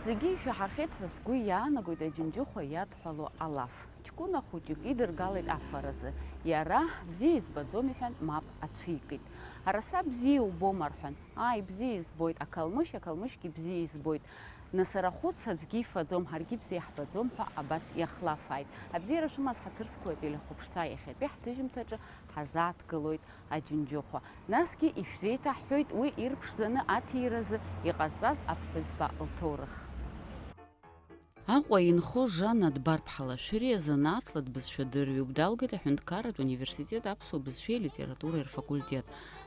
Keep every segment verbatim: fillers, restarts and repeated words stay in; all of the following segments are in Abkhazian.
Зегьы ишәаҳахьеит ҳәа сгәы иаанагоит аџьынџьыхәа иадҳәалоу алаф. Ҷкәына хәыҷык идыргалеит афаразы. Иара, бзиа избаӡом, иҳәан, мап ацәикит. Араса бзиа убома, рҳәан. Ааи, бзиа избоит, ақалмышь, ақалмышьгьы бзиа избоит. Нас арахәыц аӡәгьы ифаӡом, ҳаргьы бзиа ҳбаӡом ҳәа абас иахлафааит. Абзиара шәымаз, ҳаҭыр зқәу ателехәаԥшцәа, иахьатәи ҳҭыжьымҭаҿы ҳазааҭгылоит аџьынџьыхәа. Насгьы ишәзеиҭаҳҳәоит уи ирԥшӡаны аҭиразы иҟазҵаз аԥҳәызба лҭоурых. Аҟәа инхо Жанна Дбарԥҳа Лашәриа занааҭла дбызшәа дырҩуп, далгеит аҳәынҭқарратә университет аԥсуа бызшәеи литературеи рфакультет.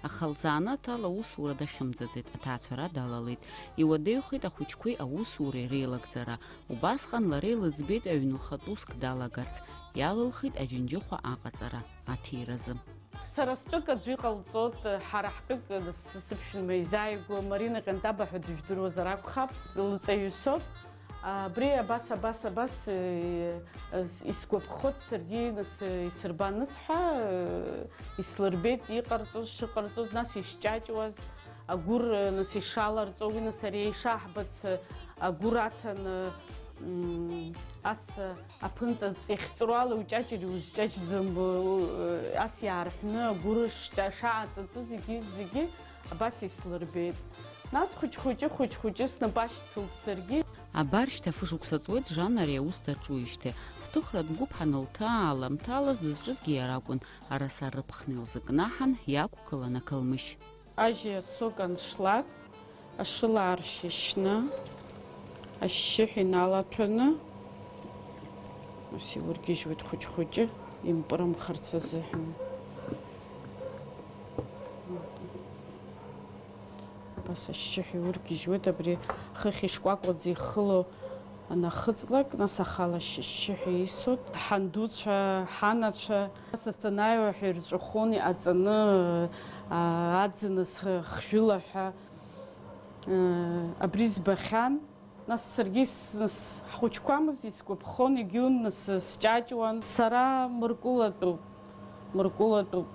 Аха лзанааҭ ала аусура дахьымӡаӡеит, аҭаацәара далалеит. Иуадаҩхеит ахәыҷқәеи аусуреи реилагӡара. Убасҟан лара илыӡбеит аҩны лхатә уск далагарц. Иалылхит аџьынџьыхәа аҟаҵара аҭиразы. Сара стәык аӡәы иҟалҵоит, ҳара ҳтәык, сы-, сыԥшәма изааигәоу Марина Ҟьантаба ҳәа дыжәдыруазар акәхап, лҵаҩы соуп. Абри абас, абас, абас, э, э, исгәаԥхоит саргьы, нас, э, исырба анысҳәа, э, ислырбеит иҟарҵоз, шыҟарҵоз, нас ишҷаҷуаз, агәыр, э, нас ишаларҵо, уи, нас, ари ишаҳбац, э, агәыр аҭаны, м, ас, э, Аԥынҵа ихҵәыруала иуҷаҷыр, иузҷаҷӡом, ас иаарҳәны агәыр шаҟаҵатәыз, зегьы, зегьы абас ислырбеит. Нас хәыҷ-хәыҷы, хәыҷ-хәыҷы снапы ашьцылт саргьы. Абар шьҭа фышықәса ҵуеит Жанна ари аус даҿуижьҭеи. Ҳҭыхратә гәыԥ ҳанылҭаа аламҭалаз дызҿызгьы иара акәын, араса рыԥхны илзыкнаҳан, иақәгылан ақалмышь. Ажьи асок аншлак, ашыла ааршьышьны, ашьшьыҳәа иналаҭәаны, ус иургьежьуеит хәыҷ-хәыҷы, импырымхарц азыҳәан. Абас ашьшьыҳәа иургьежьуеит, абри хыхь ишкәакәаӡа ихыло анахыҵлак, нас ахала шьшьыҳәа исуеит. Ҳандуцәа, ҳанацәа, сасҭанаиуа ҳәа ирҵәахуан иҟаҵаны, аа, аӡыныс хжәыла ҳәа, аа, абри збахьан. Нас саргьы с-, нас ҳхәыҷқәамыз исгәаԥхон, егьиун, нас сҷаҷуан. Сара мыркәылатәуп, мыркәылатәуп.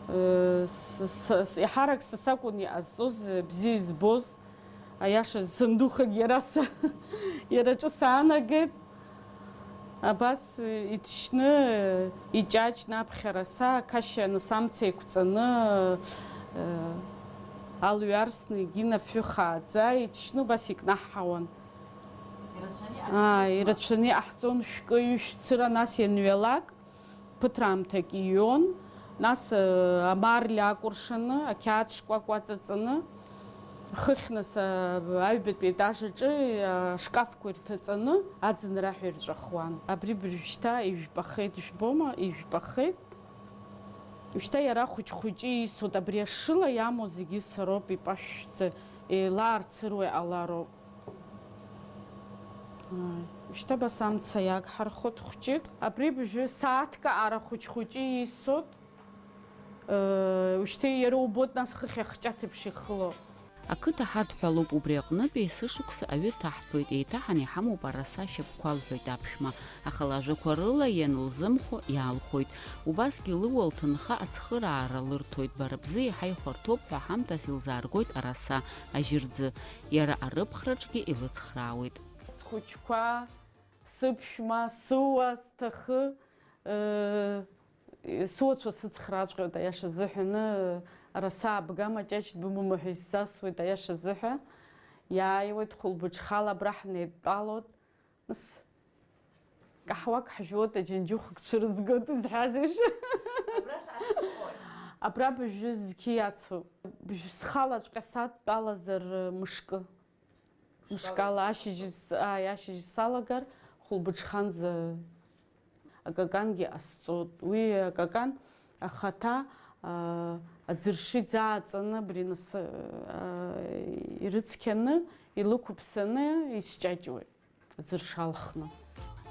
Э, с-, с-, с-, еиҳарак са сакәын иҟазҵоз, бзиа избоз. Аиаша, сандухагь иара са, иара аҿы саанагеит. Абас, э, иҭшьны, э, иҷаҷны аԥхьара са, ақашьа, нас, амца еиқәҵаны, э, алҩа арсны, егьин афҩы хааӡа иҭшьны убас икнаҳҳауан. Ирацәаны Аа, иҟаҳҵон. Ирацәаны иҟаҳҵон, шәкы, ҩышә цыра, нас ианҩалак, ԥыҭраамҭак иҩон, нас, э, амарли акәыршаны, ақьаад шкәакәа аҵаҵаны, хыхь нас, э, аҩбатәи аетаж аҿы, э, ашкафқәа ирҭаҵаны, аӡынра ҳәа ирҵәахуан. Абри быжәшьҭа ижәпахеит, ижәбома, ижәпахеит. Ушьҭа иара хәыҷ-хәыҷы исоит, абри ашыла иамоу зегьы сароуп, ипашәшәӡа, еилаарцыруа иҟалароуп. Ааи, ушьҭа абас амца иагҳархәоит хәҷык. Абри быжәҩы сааҭк аҟара хәыҷ-хәыҷы исоит. Э, ушьҭа иара убоит, нас, хыхь ахҷаҭ еиԥш ихыло. Ақыҭа ҳадҳәалоуп, убри аҟнытә есышықәса аҩы ҭаҳҭәоит, еиҭаҳан иҳамоуп араса ашьапқәа, лҳәоит аԥшәма, аха лажәақәа рыла ианылзымхо иаалхәоит. Убасгьы лыуа лҭынха ацхыраара лырҭоит, бара бзы иаҳа ихәарҭоуп ҳәа ҳамҭас илзааргоит араса, ажьырӡы. Иара арыԥхраҿгьы илыцхраауеит. Схәыҷқәа, сыԥшәма, сыуа, сҭахы, ыы, сыуацәа сыцхрааҵәҟьоит, аиаша азыҳәан, ыы, араса абгама, ҷаҷ дбымоума ҳәа исзасуеит, аиаша азыҳәа. Иааиуеит хәылбыҽхала абра ҳнеидтәалоит. Нас, каҳуак ҳжәуеит, аџьынџьыхәак цәырызгоит, изҳәаз еиԥш. Абра шацыҟои? Абра быжәҩы зқьи ацу. Быжә-, схалаҵәҟьа садтәалазар, мышкы. Мышкала ашьыжь с-, ааи, ашьыжь салагар, хәылбыҽханӡа акакангьы ҟасҵоит. Уи акакан ахаҭа, аа, аӡыршы иӡааҵаны, абри нас, аа, ирыцқьаны, илықәыԥсаны исҷаҷуеит. Аӡыршы алхны.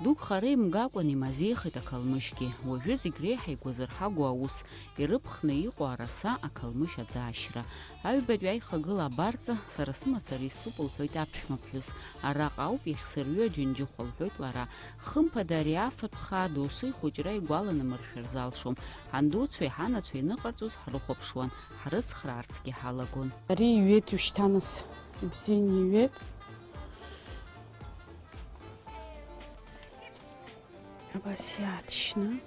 Дук хара имгакәан имазеихеит ақалмышьгьы. Уажәы зегь реиҳа игәазырҳагоу аус, ирыԥхны иҟоу араса, ақалмышь аӡаашьра. Аҩбатәи аихагыла абарҵа, сара сымацара истәуп, лҳәоит аԥшәмаԥҳәыс. Араҟа ауп иахьсырҩы аџьынџьыхәа, лҳәоит лара. Хымԥада ари афатә хаа доусы ихәыҷра игәаланамыршәар залшом. Ҳандуцәеи ҳанацәеи аныҟарҵоз ҳрыхәаԥшуан, ҳрыцхраарцгьы ҳалагон. Ари иҩеит ушьҭа нас, ибзианы иҩеит. Абас иаатшьны.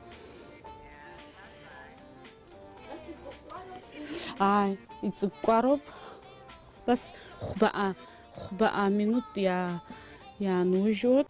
Ааи, иҵыкәкәароуп. Бас хәбаҟа, хәбаҟа минуҭ иа-, иаанужьуеит.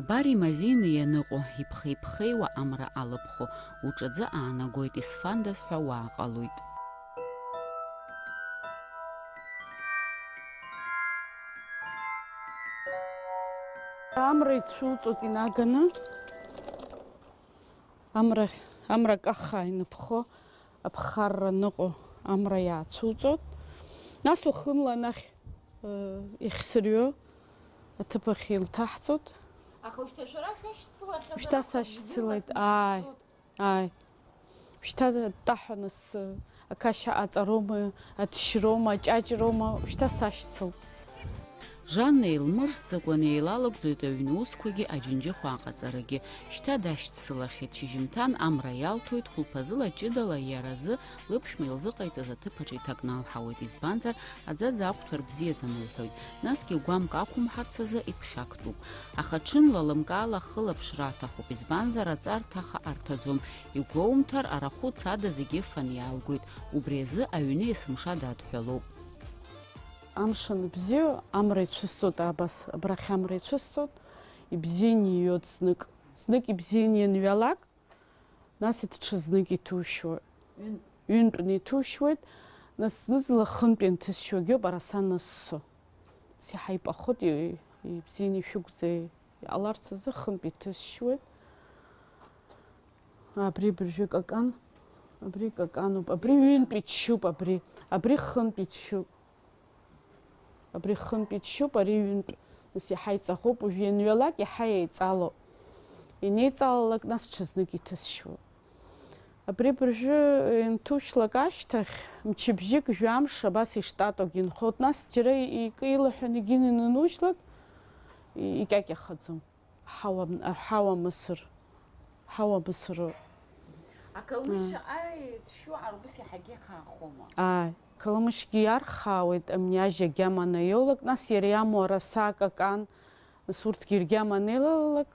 Абар имазеины ианыҟоу, иԥхеиԥхеиуа амра алыԥхо, уҿаӡы аанагоит, исфандаз ҳәа уааҟалоит. Амра ицәуҵоит инаганы. Амра, амра каххаа иныԥхо, аԥхарра ныҟәо амра иаацәуҵоит. Нас уахынла анахь, э, иахьсырҩо аҭыԥ ахь илҭаҳҵоит. Аха ушьҭа шәара шәашьцылахьазар. Шьҭа сашьцылеит, ааи, ааи. Шьҭа аттаҳәа нас, э, Ақашьа аҵароума, аҭшьроума, аҷаҷроума, шьҭа сашьцылт. Жанна илмырсӡакәа неилалагӡоит аҩны усқәагьы, аџьынџьыхәа аҟаҵарагьы. Шьҭа дашьцылахьеит, шьыжьымҭан амра иалҭоит, хәылԥазыла ҷыдала иара азы лыԥшәма илзыҟаиҵаз аҭыԥаҿы иҭакналҳауеит, избанзар, аӡаӡа ақәҭәар бзиаӡам лҳәоит. Насгьы гәамк ақәымҳарц азы иԥхьактәуп. Аха ҽынла лымкаала ахылаԥшра аҭахуп, избанзар, аҵарҭаха арҭаӡом. Игәоумҭар, арахәыц ада зегьы фаны иаалгоит. Убри азы аҩны есымша дадҳәалоуп. Амш анбзиоу, амра ицәысҵоит абас, абрахь амра ицәысҵоит, ибзианы ииоит знык. Знык ибзианы ианҩалак, нас даҽазнык иҭушьуеит. Ҩынтә. Ҩынтәны иҭушьуеит, нас зны-зынла хынтә ианҭысшьуагьы ауп араса аныссо. Нас иаҳа ипахоит, и-, ибзианы ишәықәӡа иҟаларц азы хынтә иҭысшьуеит. Абри абыржәы какан, абри какануп, абри ҩынтә иччуп, абри, абри хынтә иччуп. Абри хынтә иччуп, ари ҩынтә. Нас иаҳа иҵаӷоуп, уажә ианҩалак иаҳа еиҵалоуп. Инеиҵалалак, нас ҽазнык иҭысшьуеит. Абри абыржәы, э, инҭушьлак ашьҭахь, мчыбжьык, жәамш абас иштатогьы инхоит, нас џьара икы илаҳәаны егьин инанужьлак, и-, икьакьахаӡом. Ҳауа, ҳауа мысыр, ҳауа мысыроуп. Ақалмышь шаҟа иҭшьу арбыс иаҳагьы ихаахома? Ааи, қалмышьгьы иархаауеит, амни ажьа агьама анаиоулак, нас иара иамоу араса, акакан, нас урҭгьы иргьама анеилалалак,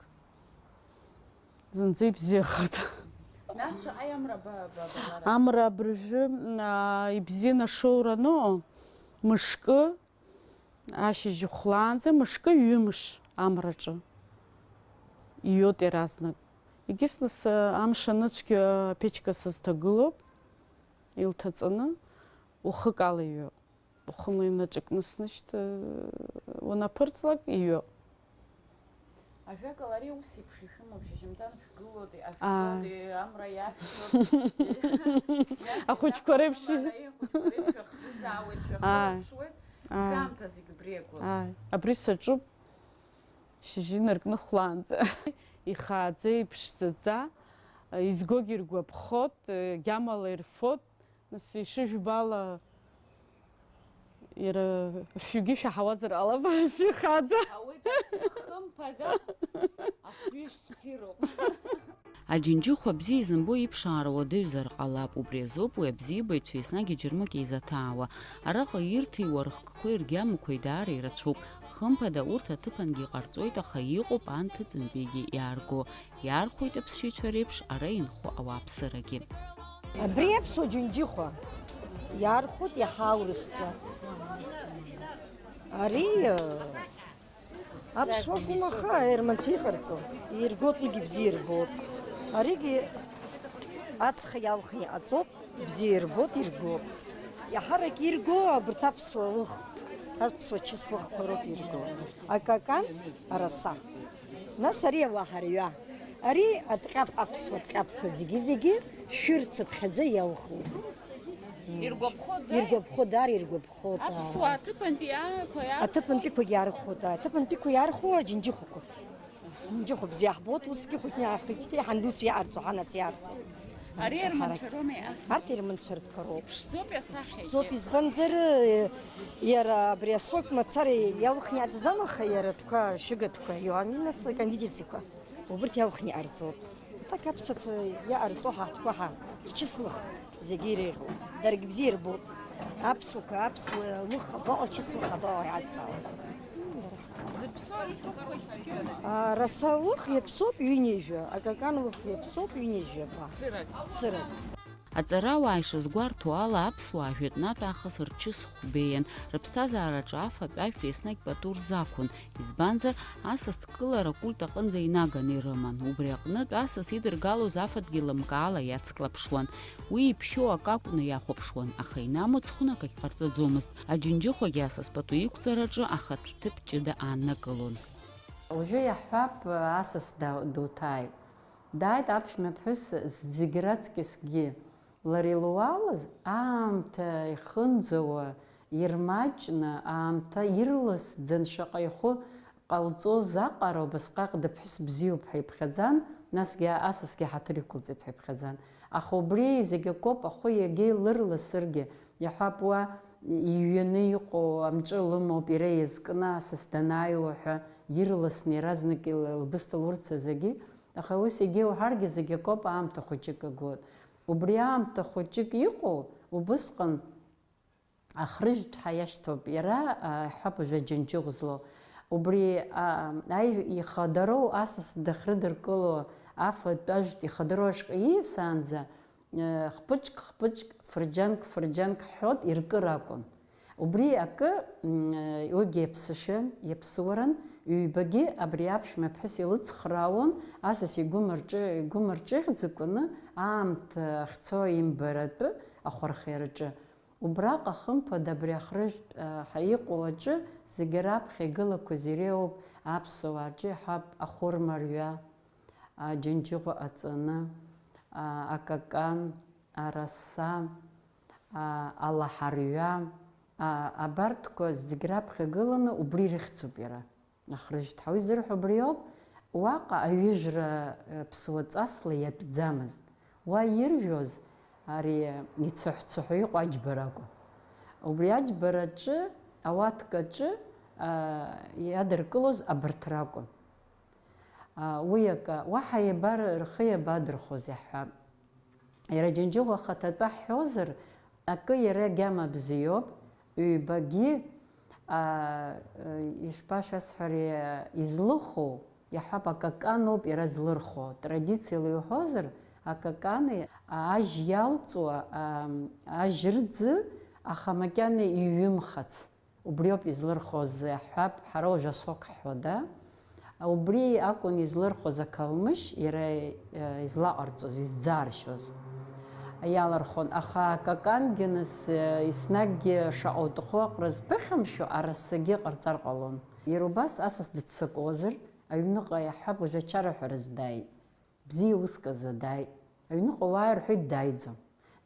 зынӡа ибзиахоит. Нас шаҟа амра ба-, ба-, балара? Амра абыржәы, аа, ибзианы ашоура ану, мышкы, ашьыжь хәлаанӡа мышкы ҩымш амраҿы ииоит иаразнак. Егьыс нас, амш аныцәгьа аԥечка сызҭагылоуп, илҭаҵаны, уахык ала иҩуп. Уахынла инаҿакны снышьҭ-, уанаԥырҵлак, иҩуп. Ажәакала, ари ус еиԥш ишәымоуп, шьыжьымҭан шәгылоит, Аа. Ашәҵоит, амра иашәҵоит. Ахәыҷқәа реиԥш. Ахәыҷқәа реиԥш шәахӡыӡаауеит, Аа. Шәахылаԥшуеит, Аа. Шәаамҭа зегь убри иагоит. Ааи, абри саҿуп, шьыжьы инаркны хәлаанӡа. Ихааӡа, иԥшӡаӡа, изгогьы иргәаԥхоит, гьамала ирфоит. Нас ишыжәбо ала, иара афҩгьы шәаҳауазар ҟалап, афҩы хааӡа. Ауеит, хымԥада, афҩы ссируп. Аџьынџьыхәа бзиа изымбо иԥшаара уадаҩзар ҟалап, убри азоуп уи абзиабаҩцәа еснагь аџьармыкьа изаҭаауа. Араҟа ирҭиуа рыхкқәеи ргьамақәеи даара ирацәоуп. Хымԥада, урҭ аҭыԥангьы иҟарҵоит, аха иҟоуп анҭыҵынтәигьы иаарго. Иаархәоит аԥсшьаҩцәа реиԥш ара инхо ауааԥсырагьы. Абри аԥсуа џьынџьыхәа иаархәоит иаҳа аурысцәа. Ари, э, аԥсуа акәым, аха аерманцәа иҟарҵо, иргоит, уигьы бзиа ирбоит. Аригьы ацха иалхны иҟаҵоуп. Бзиа ирбоит, иргоуп. Иаҳарак ирго абарҭ аԥсуа лых, аԥсуа чыслыхқәа роуп ирго. Акакан, араса. Нас ари ауаҳарҩа. Ари аҭҟьап, аԥсуа ҭҟьапқәа зегьы-зегьы шәырцыԥхьаӡа иалхуп. Иргәаԥхо даара. Иргәаԥхо даара, иргәаԥхо даара. Аԥсуа аҭыԥантәи аақәа иаархәоит. Аҭыԥантәиқәагьы иаархәоит, аҭыԥантәиқәа иаархәо аџьынџьыхәақәа. Џьыхәа бзиа ҳбоит, усгьы хәыҷны иаахижьҭеи ҳандуцәа иаарҵо, ҳанац иаарҵо. Ари ирманшәароума иаҳа? Арҭ ирманшәартәқәа роуп. Иԥшӡоуп иасахьа. Ԥшӡоуп, избанзар, иара абри асоуп мацара иалхны иаатӡам, аха иара атәқәа, шәыгатәқәа, иоуами, нас, кондитерскиқәа, убырҭ иалхны иҟарҵоуп. Так аԥсацәа иаҟарҵо ҳаҳтәқәа ҳа, ичыслых зегьы иреиӷьу, даргьы бзиа ирбоит. Аԥсуақәа, аԥсуа лых абаҟа, чыслых абаҟа иазҵаауа. Зыԥсоу исыхәо ицәгьоума? А, раса лых иаԥсоуп ҩынҩажәа, акакан лых иаԥсоуп ҩынҩажәаба. Цырак. Цырак. Аҵарауаа ишазгәарҭо ала, аԥсуаа жәытәнатә аахыс рчысхә беиан, рыԥсҭазаараҿы афатә-ажәтә еснагь пату рзақәын, избанзар, асас дкылара акульт аҟынӡа инаганы ирыман, убри аҟнытә асас идыргалоз афатәгьы лымкаала иацклаԥшуан. Уи иԥшьоу акы акәны иахәаԥшуан, аха инамыцхәын акагь ҟарҵаӡомызт. Аџьынџьыхәагьы асас пату иқәҵараҿы ахатә ҭыԥ ҷыда ааннакылон. Уажәы иаҳҳәап, асас да-, дуҭааит. Дааит аԥшәмаԥҳәыс зегь раҵкьысгьы. Лара илуалыз, аамҭа ихынӡауа, ирмаҷны, аамҭа ирласӡан шаҟа ихәы ҟалҵоз аҟара убасҟак дыԥҳәыс бзиоуп ҳәа иԥхьаӡан, насгьы асасгьы ҳаҭыр иқәылҵеит ҳәа иԥхьаӡан. Аха убри зегь акоуп, ахәы иагьа илырласыргьы, иаҳҳәап, уа иҩаны иҟоу амҿы лымоуп, иара иазкны асас данааиуа ҳәа ирласны иаразнак ил-, лбысҭа лурца зегьы. Аха ус егьа иуҳәаргьы зегь акоуп, аамҭа хәыҷык агоит. Убри аамҭа хәыҷык иҟоу, убысҟан ахрыжәтә ҳәа иашьҭоуп, иара, а, иаҳҳәап, уажәы Аџьынџьыхә злоу. Убри, а, аи-, ихадароу асас дахьрыдыркыло, афатә-ажәтә ихадароу ашҟа ииасаанӡа, э, хпыҿк-хпыҿк, фырџьанк-фырџьанк ҳҳәот иркыр акәын. Убри акы, м, уигьы иаԥсышәан, иаԥсуаран, ҩбагьы абри аԥшәма ԥҳәыс илыцхраауан, асас игәы мырҿы-, игәы мырҿыӷьӡакәаны аамҭа ахьцо имбаратәы ахәархиараҿы. Убраҟа, хымԥада, абри ахрыжәтә, а, ҳа иҟоу аҿы зегьы раԥхьа игылақәаз иреиуоуп аԥсуаа рҿы иаҳҳәап, ахәырмарҩа, аџьынџьыхәа аҵаны, а, акакан, араса, а, алаҳарҩа, а, абарҭқәа зегь раԥхьа игыланы убри ирыхьӡуп иара. Ахрыжәтә ҳәа уи зырҳәо убриоуп, уаҟа аҩыжәра, э, ԥсуаҵасла иатәӡамызт. Уа иржәуаз ари ицыҳә-цыҳәо иҟоу аџьбара акәын. Убри аџьбараҿы, ауаткаҿы, а, иадыркылоз абарҭ ракәын. А, уи акы, уаҳа иабар-, рхы иабадырхоз иаҳҳәап. Иара Џьынџьыхәа ахаҭатәы ҳҳәозар, акы иара агьама бзиоуп, ҩбагьы, а, ишԥашәасҳәари, излыху, иаҳҳәап, акаканоуп иара злырхуа. Традициала иуҳәозар, акакани, а, ажь иалҵуа, а, ажь рӡы, аха макьана иҩымхац. Убриоуп излырхуаз, иаҳҳәап, ҳара уажә асок ҳҳәода. Убри акәын излырхуаз ақалмышь, иара, э, излаҟарҵоз, изӡааршьоз. Иалырхон, аха акакангьы нас, э, еснагьгьы шаҟа уҭаху аҟара зԥыхьамшәо арасагьы ҟарҵар ҟалон. Иара убас асас дыццакуазар, аҩныҟа иаҳҳәап, уажә ачараҳәараз дааит. Бзиа уск азы дааит. Аҩныҟа уаа рҳәоит, дааиӡом.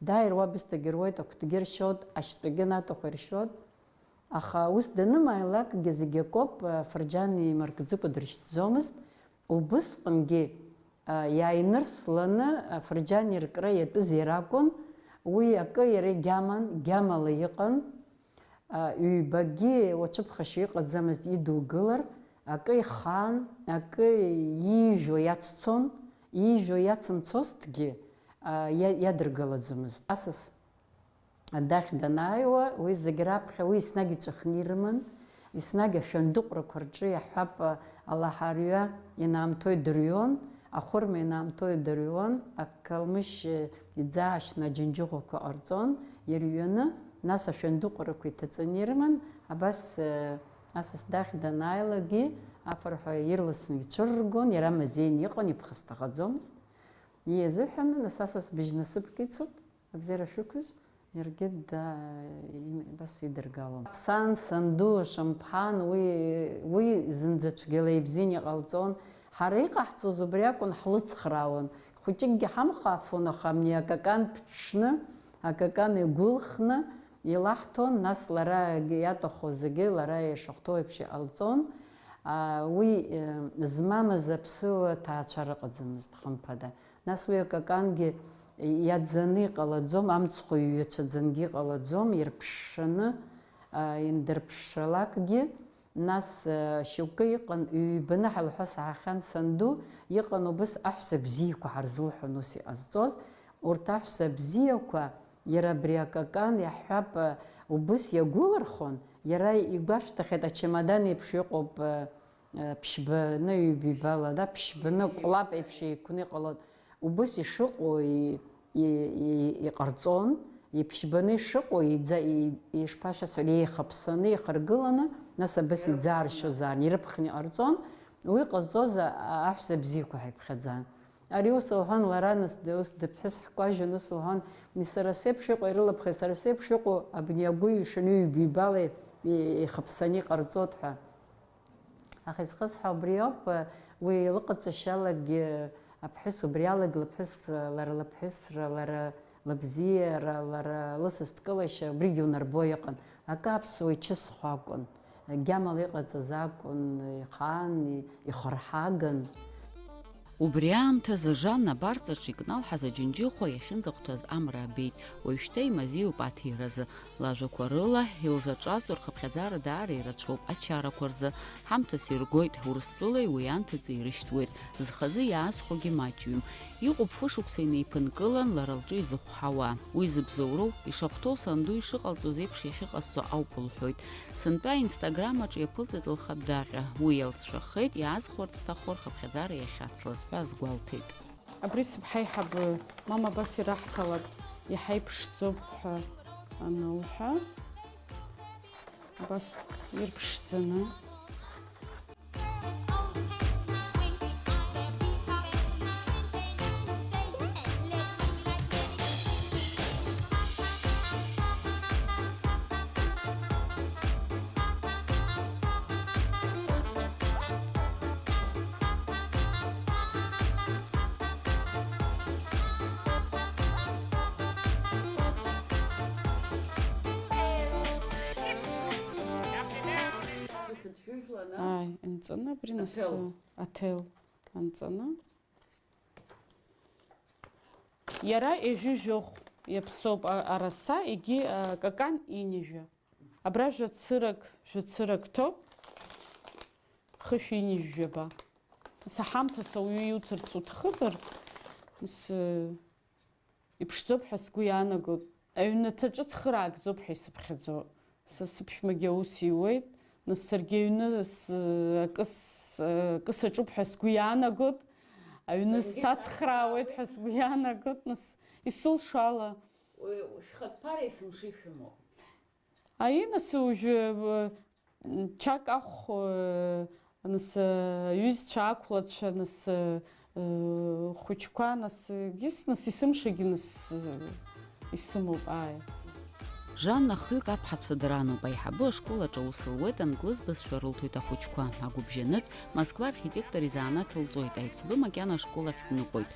Дааир уа бысҭагьы руеит, акәтгьы ршьоит, ашьтәагьы наҭаху иршьоит. Аха ус данымааилакгьы зегь акоуп, афырџьан еимаркӡыкәа дрышьҭӡомызт. Убысҟангьы, а, иааинырсланы афырџьан иркра иатәыз иара акәын. Уи акы иара игьаман, гьамала иҟан. А, ҩбагьы уацәыԥхашьа иҟаӡамызт идугылар, акы ихаан, акы иижәуа иаццон, иижәуа иацымцозҭгьы, а, иа-, иадыргалаӡомызт. Асас адахь данааиуа, уи зегь раԥхьа, уи еснагь иҵәахны ирыман, еснагь ашәандыҟәрақәа рҿы иаҳҳәап, алаҳарҩа инаамҭоу идырҩон, ахәырма инаамҭоу идырҩуан, ақалмышь иӡаашьны аџьынџьыхәақәа ҟарҵон, ирҩаны, нас ашәандыҟәрақәа иҭаҵаны ирыман, абас, э, асас дахь данааилагьы, афырҳәа ирласны ицәырргон, иара мазеины иҟан, иԥхасҭахаӡомызт. Иазыҳәаны, нас асас быжь насыԥк ицуп. Абзиара шәықәыз, иаргьы да-, им-, абас идыргалон. Сан, санду, шамԥан, уи, уи зынӡа цәгьала ибзианы иҟалҵон. Ҳара иҟаҳҵоз убри акәын, ҳлыцхраауан. Хәыҷыкгьы ҳамхафон, аха абни акакан ԥҽны, акакан игәылхны илаҳҭон, нас лара иаҭаху зегьы лара ишахәҭоу еиԥш иҟалҵон. А, уи, э, змамыз аԥсуа ҭаацәара ыҟаӡамызт, хымԥада. Нас уи акакангьы иаӡаны иҟалаӡом, амцхә иҩацәаӡангьы иҟалаӡом, ирԥшшаны, а, индырԥшшалакгьы, нас, а, шьоукы иҟан, ҩбаны ҳәа лҳәо саҳахьан санду, иҟан убыс аҳәса бзиақәа ҳарзылҳәон ус иҟазҵоз. Урҭ аҳәса бзиақәа, иара абри акакан иаҳҳәап, а, убыс иагәылырхон, иара игәашәҭахьеит, ачамадан еиԥш иҟоуп, а, а, ԥшьбаны ҩбибала, да, ԥшьбаны ҟәлап еиԥш еиқәны иҟалон. Убыс ишыҟоу и-, и-, и-, иҟарҵон, иԥшьбаны ишыҟоу, иӡа-, и-, ишԥашәасҳәари, еихаԥсаны, ихаргыланы, нас абас иӡааршьозаарын, ирыԥхны иҟарҵон, уи ҟазҵоз а-, а-, аҳәса бзиақәа ҳаиԥхьаӡан. Ари ус лҳәон лара, нас д-, ус дыԥҳәыс ҳкәажәын, ус лҳәон, ни сара сеиԥш иҟоу ирылыԥхеит, сара сеиԥш иҟоу абни агәы ишаны ҩбибала и-, и-, ихаԥсаны иҟарҵот ҳәа. Аха изхысҳәо убри ауп, уи лыҟаҵашьалагьы аԥҳәыс убри алагь лыԥҳәыс, лара лыԥҳәысра, лара лыбзиара, лара лысасдкылашьа убригьы унарбо иҟан. Акы аԥсуа ичысхо акәын, гьамала иҟаҵаз акәын, ихаан, ихырҳаган. Убри аамҭазы Жанна абарҵаҿы икналҳаз аџьынџьыхәа иахьынӡахәҭаз амра абеит, уажәшьҭа имазеиуп аҭиразы. Лажәақәа рыла, илзаҿазҵо рхыԥхьаӡара даара ирацәоуп ачарақәа рзы. Ҳамҭас иргоит, Урыстәылеи уи анҭыҵи ирышьҭуеит, зхазы иаазхәогьы маҷҩым. Иҟоуп фышықәса инеиԥынкылан лара лҿы изыхәҳауа. Уи зыбзоуроу, ишахәҭоу санду ишыҟалҵоз еиԥш иахьыҟасҵо ауп лҳәоит. Сынтәа аинстаграм аҿы иаԥылҵеит лхатә даҟьа, уи иалҵшәахеит, иаазхәарц сҭаху рхыԥхьаӡара иахьацлаз ҳәа азгәалҭеит. Абри сыԥҳа иҳабы, мама, абас ираҳҭалак, иаҳа иԥшӡоуп ҳәа анылҳәа, абас ирԥшӡаны. Ааи, нҵаны абри нас, аҭел. Аҭел анҵаны. Иара ҩажәи жәохә иаԥсоуп, а, араса, егьи, а, какан ҩынҩажәа. Абра жәацырак, жәацырак ҭоуп, хышә ҩынҩажәи жәаба. Нас аҳамҭас ауаҩы иуҭарц уҭахызар, нас, э, иԥшӡоуп ҳәа сгәы иаанагоит. Аҩнаҭаҿы цхыраагӡоуп ҳәа исыԥхьаӡо. Са сыԥшәмагьы аус иуеит, нас саргьы аҩны с-, акы с-, акы саҿуп ҳәа сгәы иаанагоит, аҩны сацхраауеит ҳәа сгәы иаанагоит, нас исылшо ала. Уи шәхатә ԥара есымша ишәымоуп. Аинасы уажәы, э, чак ахә, э, нас, э, ҩызцәа ақәлацәа, нас, э, э, хәыҷқәа, нас, э, егьыс, нас, есымшагьы, нас, э, исымоуп, ааи. Жанна хҩык аԥҳацәа дрануп, аиҳабы ашкол аҿы аус луеит, англыз бызшәа рылҭоит ахәыҷқәа. Агәыбжьанытә, Москва архитектор изанааҭ лҵоит, аиҵбы макьана ашкол ахь дныҟәоит.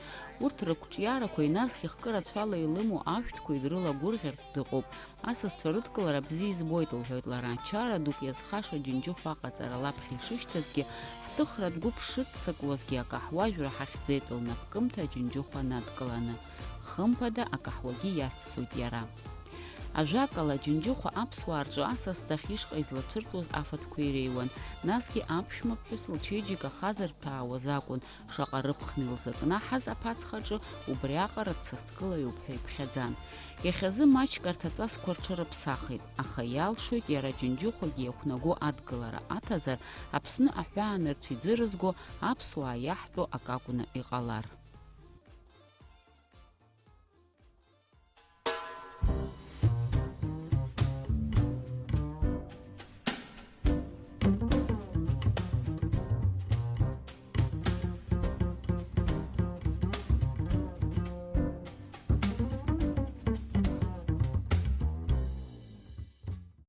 Урҭ рықәҿиарақәеи насгьы хкы рацәала илымоу ашәҭқәеи дрылагәырӷьартә дыҟоуп. Асасцәа рыдкылара бзиа избоит, лҳәоит лара, ачара дук иазхаша Џьынџьыхәа аҟаҵара лаԥхьа ишышьҭазгьы, ҳҭыхратә гәыԥ шыццакуазгьы акаҳуажәра ҳахьӡеит лнапкымҭа Џьынџьыхәа надкыланы. Хымԥада, акаҳуагьы иаццоит иара. Ажәакала, Џьынџьыхәа аԥсуаа рҿы асас дахьышҟа излацәырҵуаз афатәқәа иреиуан, насгьы аԥшәмаԥҳәыс лчеиџьыка хазырҭәаауаз акәын, шаҟа рыԥхны илзакнаҳаз аԥацхаҿы убриаҟара дсасдкылаҩуп ҳәа иԥхьаӡан. Иахьазы маҷк арҭ аҵасқәа рҽырыԥсахит, аха иалшоит иара Џьынџьыхәагьы иақәнаго адгылара аҭазар, Аԥсны аҳәаанырцә иӡырызго аԥсуаа иаҳтәу акы акәны иҟалар.